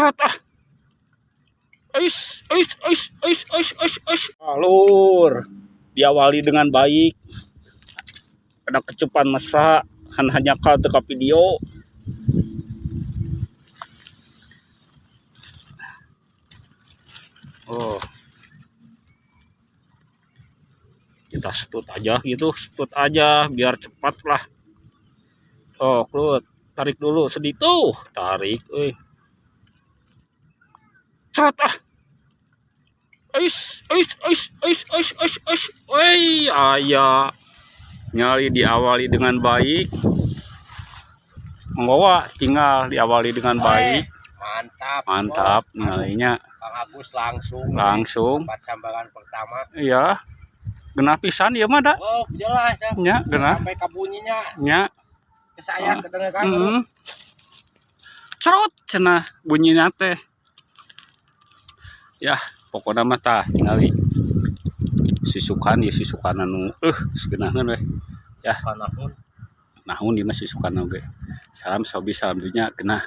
Cerot ah. Ais, ais, ais, ais, ais, ais, ais. Alur. Diawali dengan baik. Ada kecupan mesra, han hanya ka teu ka video. Oh. Kita setut aja gitu, setut aja biar cepat lah. Oh, kelut. Tarik dulu sedih tuh, tarik euy. Cerot ah. Ais, ais, ais, ais, ais, ais, ais. Oi, aya. Nyali diawali dengan baik. Monggo tinggal diawali dengan baik. Mantap. Mantap Bos. nyalinya. Kang Agus langsung. Langsung. Dapat sambangan pertama. Iya. Genah pisan ieu mah da. Oh, jelas ya. Nya, genah. Sampai ke bunyinya Nya. Ke saya kedengeran. Cerot cenah bunyinya teh. Ya, pokoknya mah tah tingali. Sisukan ya sisukan anu segenahna we. Ya, Panahun. nahun di mah sisukan oge. Salam sobi, salam dunya genah.